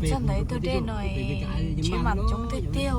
Txog ntawd ib tug dej no tsheb mas coob tiag tiag.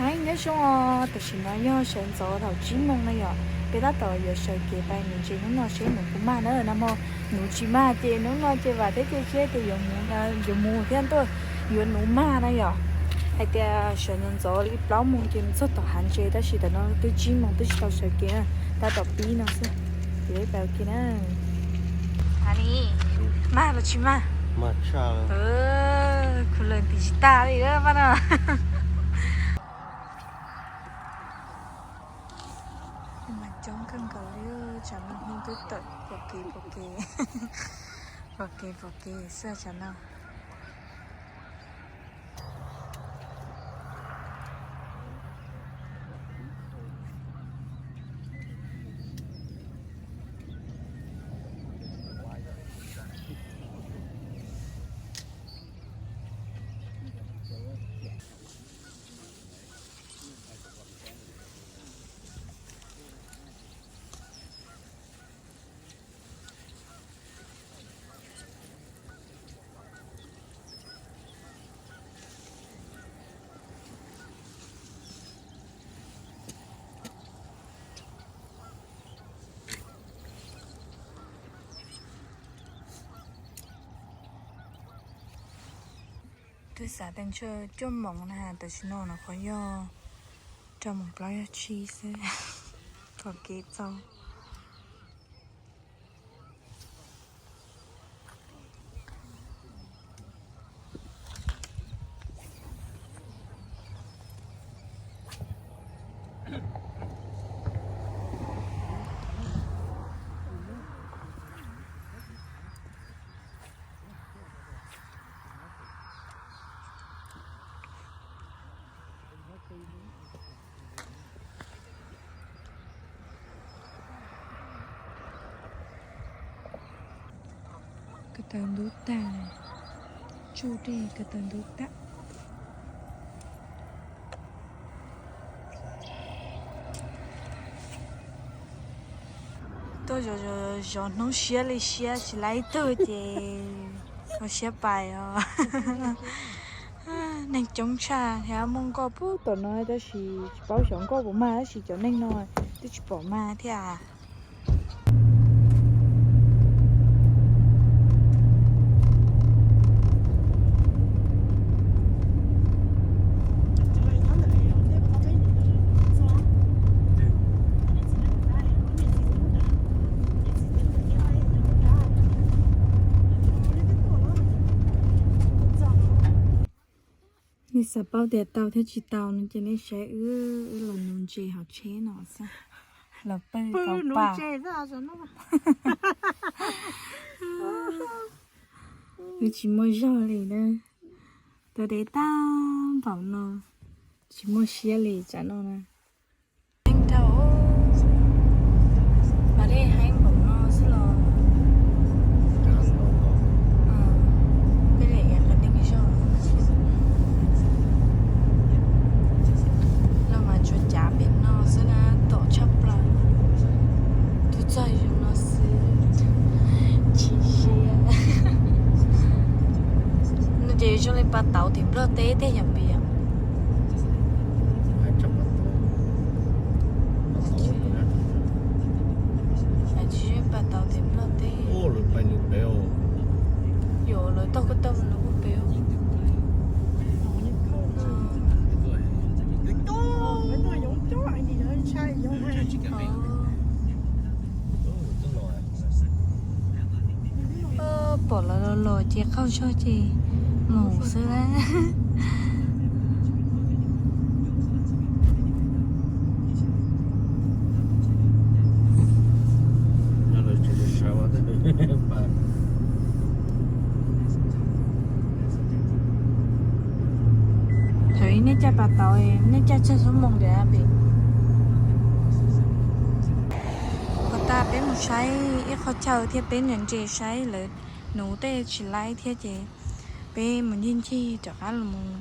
Hais nyob zoo os, tam sim no yog sawv ntxov thaum tsib moos no yom, peb tab tom yuav sawv kev pais nuv ntses hnub no seb nuv puas mag na. Nag hmo nuv tsis mag ces hnub no ces vam thiab cia siab tias yuav mus, yuav mus thiab ntuj, yuav nuv mag na yom. Hais tias sawv ntxov ntxov li plaub moos ces mus txog tom hav ntses, tab sis tam no twb tsib moos twb tsis tau sawv kev na, tab tom pib no xwb. Ces peb pais ua ke na. Mag los tsis mag? Khuv lwm tim tsis tas li pab no. Mas coob kawg nkaus li, tsam no hnub twb tawm pom kev pom kev, pom kev pom kev xwb tsam no. Twb xav tias ntshe cuaj moos na, tam sim no no qhov yog rau moos plaub yog tsib xwb. Pom kev txaus. Ko taw ntub tag, tsuj dej ko taw ntub tag. Tuaj zov hnub siab li siab tsis laib ib tug ces ua siab pais os. Neeg coob tshaj thiab, muaj nkoj puag tom no tab sis tsis paub xyov nkoj puas mag tab sis cov neeg no twb tsis pom mag thiab. Nej xav paub tias tau thiab tsis tau no ces nej saib wb, wb los nuv ntses hauv tsheb no xwb. Los pw tau pa. Wb tsis muaj zog li na. Tav dev tag npaum no, tsis muaj siab li tsam no na. Neeg dhau, mas dej heev npaum no xwb los peb lam ua qhov neeg zog. Los mas tsuas cav pem no xwb na, tom tshaj plaws. Tus txog zoo no xwb, chim siab. No ces zoo li pas tauv tim Nplog teb tej yam pem. Tsis pas tauv tim Nplog teb. Yuav lawv taug koj taug no kuj pem. Pom lawv los los ces qaug zog ces mus xwb na. Thaum nej caij pas tauv, nej caij tsawg xuab moos tiag pem? Qhov tas peb mus saib ib qho chaw thiab peb nres nres saib lawv nuv tej tsis laib thiab ces peb mus ncig ncig rov qab los mus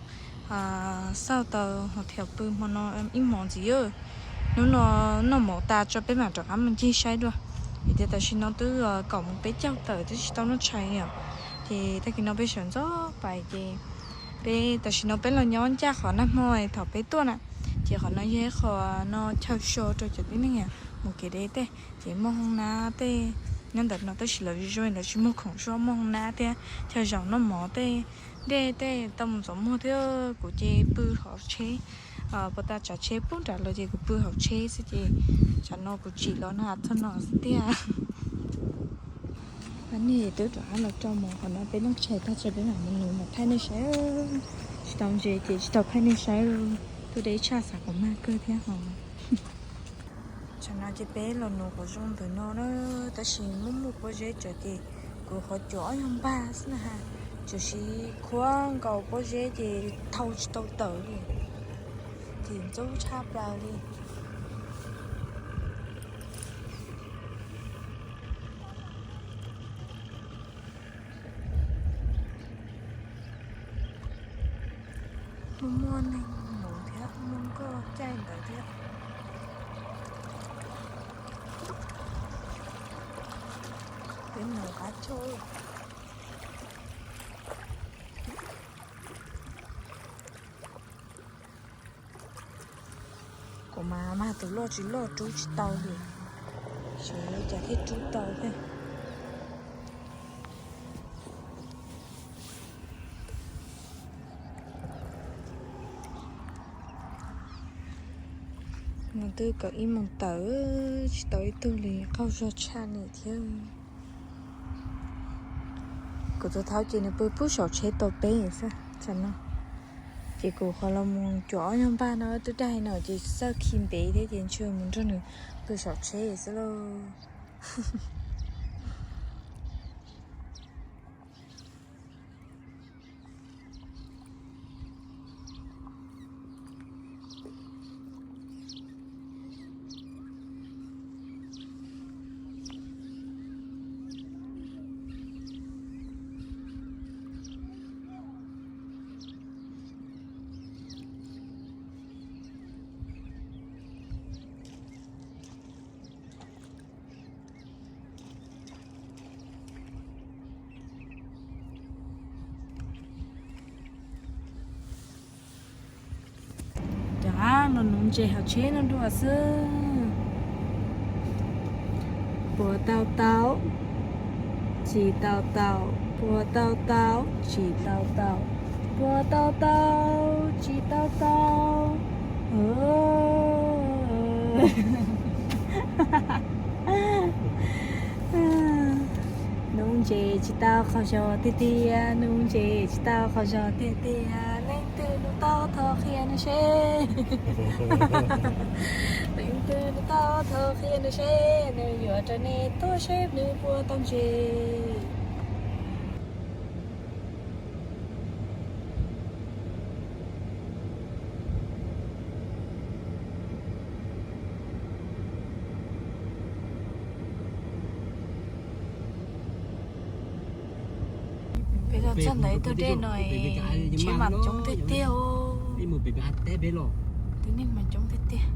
Xauj tau hos thiaj pw hmo no ib hmos ntxiv. Hnub no noj mov tas tso peb mam rov qab mus ncig saib dua. Vim tias tam sim no twb kaum moos peb caug tawm twb tsis tau noj tshais li os. Ces tag kis no peb sawv ntxov pais ces peb tam sim no peb los nyob ncaj qhov nag hmo thaum peb tuaj na. Ces qhov no yog ib qho no chaw so rau cov tib neeg mus kev deb tej. Ces muaj hoob nab tej nyob ntawm no tab sis lawv zoo lawv tsis muag khoom so, muaj hoob nab thiab chaw zaum noj mov tej, dej tej tau mus ntxov muag thiab. Kuv ces pw hauv tsheb, puas tas tsav tsheb pub nram los ces kuv pw hauv tsheb xwb ces tsam no kuv tsim los no txog no xwb tiag. Nej twb rov qab los rau mus qhov no peb noj tshais tag tso peb mam mus nuv mam thaij nej saib. Tsis tau ntses ces tsis tau thaij nej saib. Tuaj deb tshaj xav kom mag kawg thiab hos. Tsam no ces peb los nuv quav zoo ntawm no na, tab sis muaj muaj pob zeb tsawv ces kuv qhov cuam ob yog npag xwb na ha, tsuas siv khuab nkaus pob zeb ces thau tsis tau tawm li, ces ntxub tshaj plaws li. Muaj muaj neeg nuv thiab muaj nkoj caij ntawd thiab. Peb nuv qab choj. Kuv mas mag tus loj tsis loj rub tsis tau li, sawv daws cas thiaj rub tau thiab. Hnub twb kaum ib moos tawm, tsis tau ib tug li, qaug zog tshaj li thiab. Kuv tus thaub ces nws pw pub saum tsheb tau peb xwb tsam no. Ces kuv qhov los mus cuam ob nyuag npag no twb daig no ces xawj khi npev thiab ces ntshe mus nrog nws pw saum tsheb xwb lauj. Cov los nuv ntses hauv tsheb no dua xwb. Puas tau tau, tsis tau tau, puas tau tau, tsis tau tau, puas tau tau, tsis tau tau. Nuv ntses tsis tau qhov zog tiag tiag, nuv ntses tsis tau qhov zog tiag tiag. Leej twg nuv tau thov qhia nws seb. Leej twg nuv tau thov qhia nws seb, nws yuav rau nej tuaj seb nws puas tau ntses. Peb los txog ntawm ib tug dej no, tsheb mas coob tiag tiag. Tib neeg mas coob tiag tiag.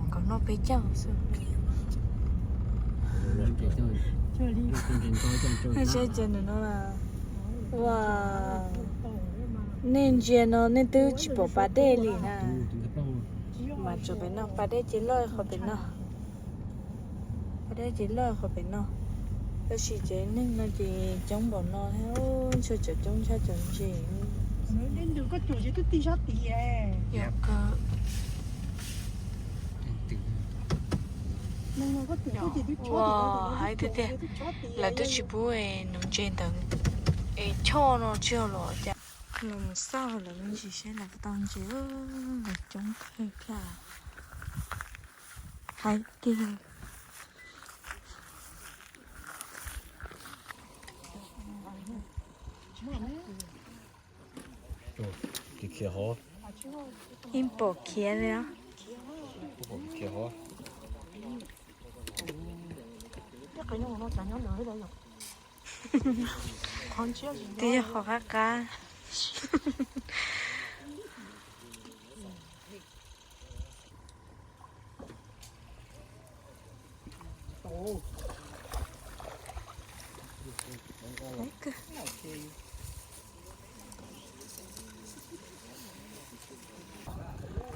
Nkaum no peb caug xwb. Seb ces nws no, ua, nej ntsia no nej twb tsis pom pas dej li na. Mas tsuas pem no pas dej ces loj qhov pem no. Pas dej ces loj qhov pem no. Tab sis ces neeg no ces coob npaum no thiab, ntshe coob tshaj cov ntses. Ua, hais tiag tiag, lawv twb tsis pub nuv ntses ntawd es choj no tsis yog los cas. Los mus xauj lawv me ntsis seb lawv puas tau ntses, lawv coob kawg thiab. Hais tiag. Ib pom khiav li os. Twb yog qhov qab qab.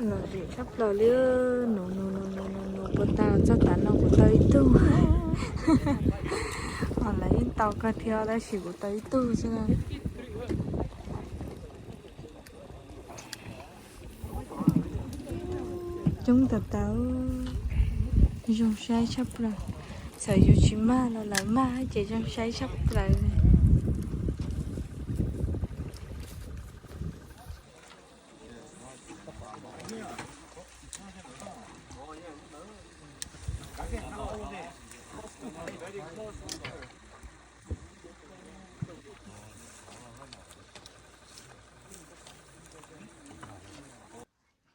Lom zem tshaj plaws li. Nuv nuv nuv nuv nuv nuv puas tas txog tav no kuv tau ib tug. Ho lawv yeej tau kawg thiab tab sis kuv tau ib tug xwb na. Coob tas tas, zoo saib tshaj plaws. Txawm yus tsis mag los lawv mag ces zoo saib tshaj plaws.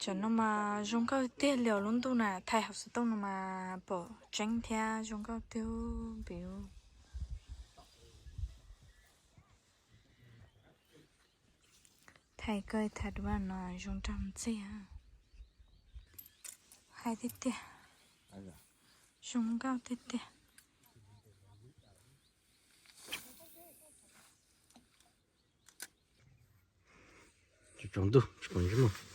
Cov no mas zoo nkauj tiag li os, lub ntuj na thaij hauv xov tooj no mas pom tseeb thiab zoo nkauj tiag pis. Thaij koj thaij dua no zoo nraug ntxiag. Hais tiag tiag, zoo nkauj tiag tiag. Tsaus ntuj tsis pom ntsej muag.